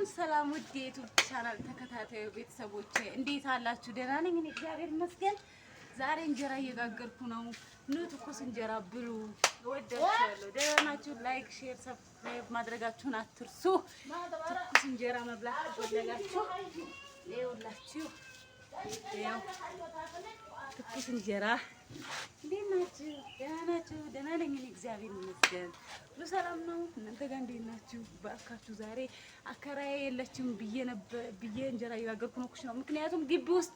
ሰላም ውድ የ YouTube channel ተከታታዩ ቤተሰቦቼ እንዴት አላችሁ? ደህና ነኝ እኔ እግዚአብሔር ይመስገን። ዛሬ እንጀራ እየጋገርኩ ነው። ኑ ትኩስ እንጀራ ብሉ። እወዳችኋለሁ። ደህና ናችሁ? Like፣ share፣ subscribe ማድረጋችሁን አትርሱ። ትኩስ እንጀራ መብላት ከፈለጋችሁ ይኸውላችሁ፣ ያው ትኩስ እንጀራ። እንዴት ናችሁ? ደህና ናችሁ? ደህና ነኝ እኔ እግዚአብሔር ይመስገን። ሁሉ ሰላም ነው። እናንተ ጋር እንዴት ናችሁ? እባካችሁ ዛሬ አከራዬ የለችም ብዬ ነበር ብዬ እንጀራ እየጋገርኩ ነው ኩሽናው። ምክንያቱም ግቢ ውስጥ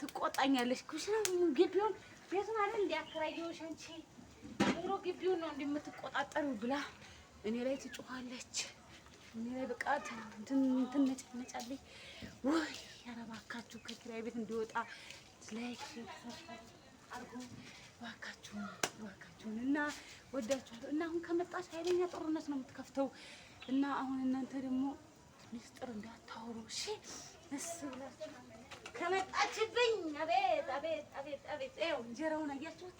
ትቆጣኛለች። ኩሽና ግቢውን ቤቱን አይደል እንደ አከራየሁሽ አንቺ ኑሮ ግቢውን ነው እንደምትቆጣጠሪው ብላ እኔ ላይ ትጮኻለች። እኔ ላይ በቃ እንትን ትነጫነጫለች። ወይ ኧረ እባካችሁ ከኪራይ ቤት እንዲወጣ like፣ share፣ subscribe አድርጉ እባካችሁን፣ እባካችሁን እና ወዳችኋለሁ። እና አሁን ከመጣች ኃይለኛ ጦርነት ነው የምትከፍተው። እና አሁን እናንተ ደግሞ ሚስጥር እንዳታወሩ እሺ። እስ ብላችሁ ከመጣችብኝ አቤት አቤት አቤት አቤት። ይኸው እንጀራውን አያችሁት?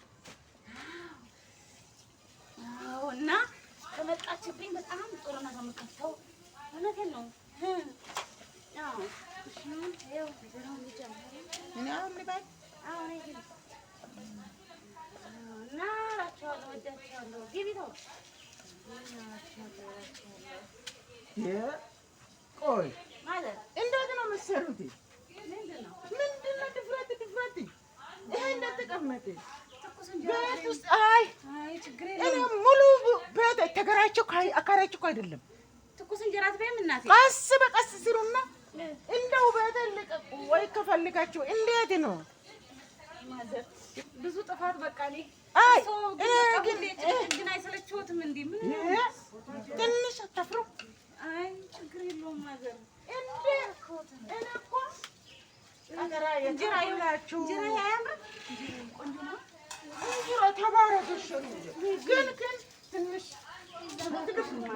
አዎ። እና ከመጣችብኝ በጣም ጦርነት ነው የምከፍተው። እውነቴን ነው። አዎ እሺ። ይኸው እንጀራውን እየጨመረ እኔ አሁን ልበል። አዎ እኔ ግን እና እላችኋለሁ፣ ወዳችኋለሁ። ግቢ ተው እላችኋለሁ፣ እላችኋለሁ። ቆይ ማለት እንዴት ነው የምትሰሩት? ምንድን ነው? ምንድን ነው ድፍረት ድፍረት? ይሄ እንደተቀመጠ ትኩስ እንጀራ ቤት ውስጥ አይ አይ ችግር እኔ የለም። ሙሉ ቤት ተከራይቼ እኮ አከራይቼ እኮ አይደለም። ትኩስ እንጀራ አትበይም እናቴ? ቀስ በቀስ ስሩና እንደው ቤት ልቀቁ ወይ ከፈልጋችሁ። እንዴት ነው? Mother ብዙ ጥፋት በቃ እኔ አይ እርስዎ ግን እኔ በቃ ግን ሁሌ ጭቅጭቅ ግን አይሰለችዎትም እንዴ? ምን ትንሽ አታፍሩ? አይ ችግር የለውም mother። እንዴ እኔ እኮ አከራይ እንጀራ ሁላችሁ እንጀራ አያምርም? ቆንጆ ነው። እንጀራ ተባረክሽ። ግን ግን ትንሽ ምን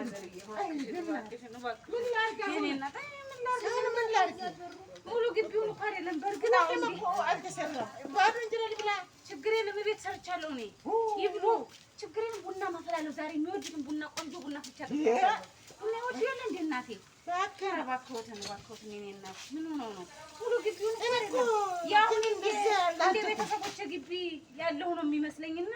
ላድርግ አሁን? የእኔ እናት አይ ምን ላድርግ? አሁን ምን ላድርግ? ሙሉ ግቢውን እኮ አይደለም። በእርግጥ አሁን ምንም እኮ አልተሰራም። ባዶ እንጀራ ልብላ። ችግር የለም እቤት ሰርቻለሁ እኔ። ይብሉ ችግር የለም። ቡና ማፈላለሁ ዛሬ የሚወዱትን ቡና ቆንጆ ቡና ፍቻ ቡና ይወዱ የለ እንደ እናቴ። እባክህ ኧረ እባክዎትን እባክዎትን የእኔ እናት ምን ሆነው ነው? ሙሉ ግቢውን እኮ እኔ እኮ አይደለም። ያው ግን እንደ እንደዚያ እንደ ላንተ ቤተሰቦቼ ግቢ ያለው ነው የሚመስለኝና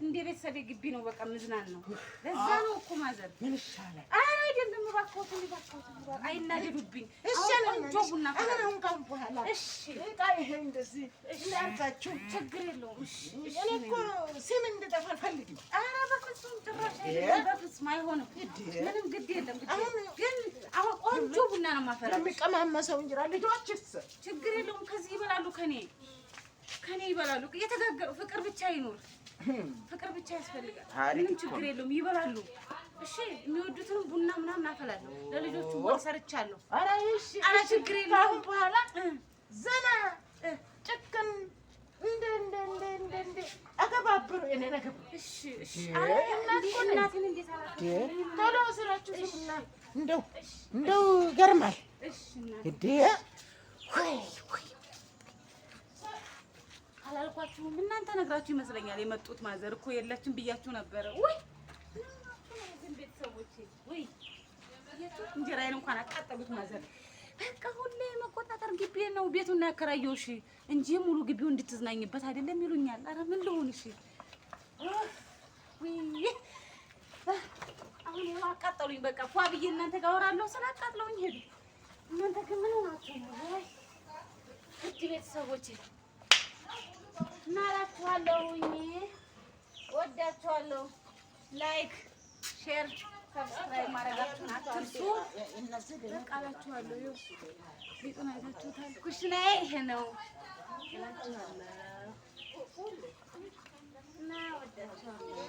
እንደ ቤተሰቤ ግቢ ነው በቃ ምዝናን ነው። ለዛ ነው እኮ mother። ምን ይሻላል? ኧረ አይደለም እባክዎትን እባክዎትን አይናደዱብኝ። እሺ አሁን ቆንጆ ቡና አሁን ፈላለሁ። አሁን ካሁን በኋላ እሺ ዕቃ ይሄ እንደዚህ እንዳልካችሁ ችግር የለውም። እሺ እሺ እኔ እኮ ስም እንድጠፋ አልፈልግም። ኧረ በፍጹም ጭራሽ አይደለም፣ በፍጹም አይሆንም። ምንም ግድ የለም ግድ አሁን የለም። ግን አሁን ቆንጆ ቡና ነው የማፈላው። የሚቀማመሰው እንጀራ ልጆችስ ችግር የለውም። ከዚህ ይበላሉ፣ ከኔ ከኔ ይበላሉ። እየተጋገሩ ፍቅር ብቻ ይኑር፣ ፍቅር ብቻ ያስፈልጋል። ታሪክ ምንም እኮ ችግር ነው። የለውም፣ ይበላሉ። እሺ የሚወዱትንም ቡና ምናምን አፈላለሁ። ለልጆቹ ወጥ ሰርቻለሁ። ኧረ እሺ ኧረ እሺ፣ ችግር የለውም። ካሁን በኋላ ዘና ጭቅን እንደ እንደ እንደ እንደ እንደ አገባብሩ እኔን አገባ እሺ እሺ። ኧረ እናት እኮ ነኝ። እናቴን እንዴት አላውቅም። ቶሎ ስራችሁ ስሩና እንደው እንደው ይገርማል እሺ እናቴ እንዴ ወይ ወይ አላልኳችሁም? እናንተ ነግራችሁ ይመስለኛል የመጡት። Mother እኮ የለችም ብያችሁ ነበረ። ወይ ግን ቤተሰቦቼ ወይ አያችሁ፣ እንጀራዬን እንኳን አቃጠሉት mother። በቃ ሁሌ መቆጣጠር ግቢ ነው ቤቱን ያከራየሁሽ እንጂ ሙሉ ግቢው እንድትዝናኝበት አይደለም ይሉኛል። ኧረ ምን ልሁን? እሺ ውይ አሁን ይኸው አቃጠሉኝ። በቃ ፏ ብዬ እናንተ ጋር አወራለሁ ስለ አቃጥለውኝ ሄዱ። እናንተ ግን ምን ሆናችሁ ነው? ወይ ውድ ቤተሰቦቼ እና እላችኋለሁኝ ወዳችኋለሁ። Like፣ share፣ subscribe ማድረጋችሁን አትርሱ። በቃ እላችኋለሁ። ይኸው ሊጡን አይታችሁታል። ኩሽናዬ ይሄ ነው እላችኋለሁ እና ወዳችኋለሁ።